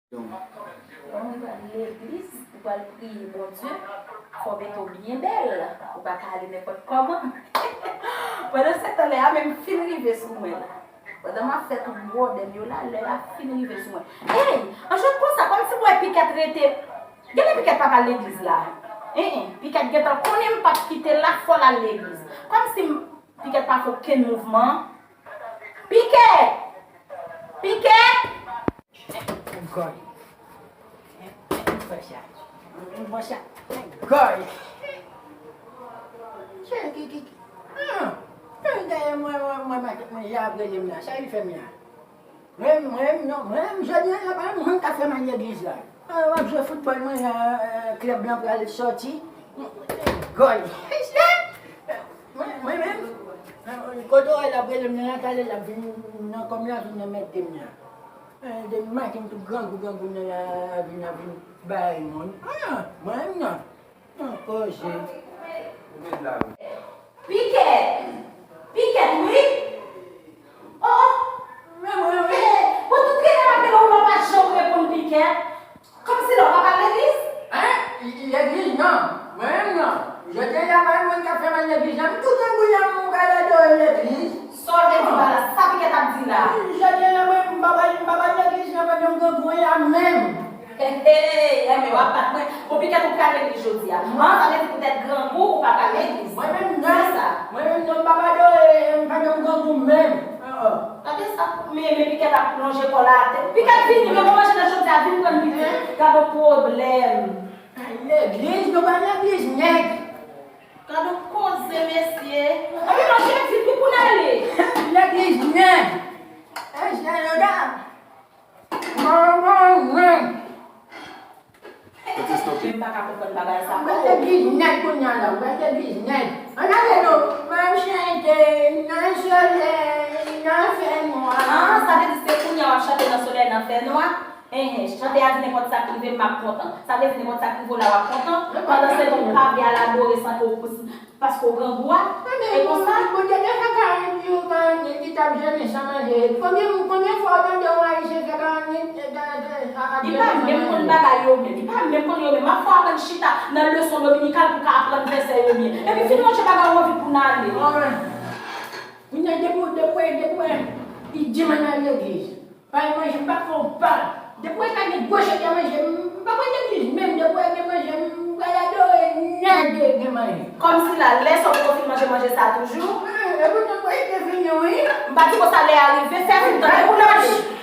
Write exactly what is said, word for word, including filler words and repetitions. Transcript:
Lè w pral legliz, ou pral priye Bondye, fò w mete w byen bèl. Ou pa ka ale nenpòt kòman. Pandan se tan, lè a menm fin rive sou mwen la. Pandan m ap fè tout bwòdè m yo la, lè a fin rive sou mwen. Ey, an jwèt konsa, kòmsi m wè Pikèt rete. Genlè Pikèt pa pral legliz la. En, en, Pikèt gentan konnen m p ap kite l la, fò l al legliz. Kòmsi m, Pikèt pa fè okenn mouvman. Pikèt! Pikèt! Gòy. Mwen sa. Mwen sa. Gòy. Ki, ki, ki, ki. Ah, mwen, mwen, mwen, mwen, mwen, mwen, y ap rele m la. Sa li fè m la? Mwen, mwen, non, mwen, jodi a, pa yon moun k ap fè mal legliz la. Ah, w ap jwe foutbòl, mwen, euh, klèb lan pral sòti. Gòy. Mwen, mwen menm, euh, kote w wè l ap rele m nan, talè l ap vin nan kò m la, vin nan mèt de m la. Eh, de maten tout grangou, grangou nan la, vin, vin bay moun. Ah, mwen menm non. Non, koze. Pikèt! Pikèt, wi! Oh, oh! Mwen, mwen, mwen. Eh, bon, tout trennen m ap rele w, w pa janm reponn Pikèt. Kòmsi la, w pa pral legliz? Hein? Legliz, non. Mwen menm, non. Jodi a, pa yon moun k ap fè mal legliz la. M tou grangou la, m pral adore legliz. Sa w vle di pa la? Sa Pikèt ap di la? Jodi a, mwen, m pa pral, m pa pral legliz, non, pandan m grangou la menm. Hey, hey, enben, w ap bat mwen. Bon, Pikèt, ou pral legliz jodi a. An, sa vle di poutèt grangou, ou pa pral legliz. Mwen menm, non. Se sa. Mwen menm, non, m pa pral adore, m pa menm grangou menm. Ah, ah. Gade sa, men, men Pikèt ap lonje kò l atè. Pikèt, vini, men bon manje nan chòdyè a, vin pran pitit. Gade yon pwoblèm. Legliz, nou pa legliz nèg. Gade yon koze, mesye. Anpi manje vit, wi, pou n ale. Legliz nèg. Mesye, yo da. Manman mwen. Mwen pa ka konprann bagay sa. Ou wè legliz nèg kounye a la, ou wè legliz nèg. Ann ale non, m ap chante nan solèy, nan fènwa. Ah, sa vle di se kounye a w ap chante nan solèy, nan fènwa? Enhen, chante a di nenpòt sa k rive m, m ap kontan. Sa vle di nenpòt sa k rive w la, w ap kontan? Pandan se tan, ou pa vle al adore san ke w Paske w grangou a? E konsa? Bondye te fè karant jou, karant nwit, li t ap jene san manje. Konbyen, konbyen fwa w tande yon Ayisyen fè karant nwit, e, e, e, ap jene san manje? Li pa menm konn bagay yo byen. Li pa menm konn yo byen. M ap fè w aprann chita nan leson dominikal pou w ka aprann vèsè yo byen. Epi fin manje bagay ou anvi pou n ale. Kounye a, depi w, depi w, depi w, li di m ann al legliz. Pa gen manje, m p ap fè w pa. Depi w pa gen gwo chèk a manje, m pa pral legliz menm. Depi w gen manje, m pral adore nèg gen manje. Kòmsi la, lè sa w poko fin manje manje sa toujou? Wi, e poutan mwen te fini, wi. M pa di konsa lè a rive, fè vit tande pou n ale.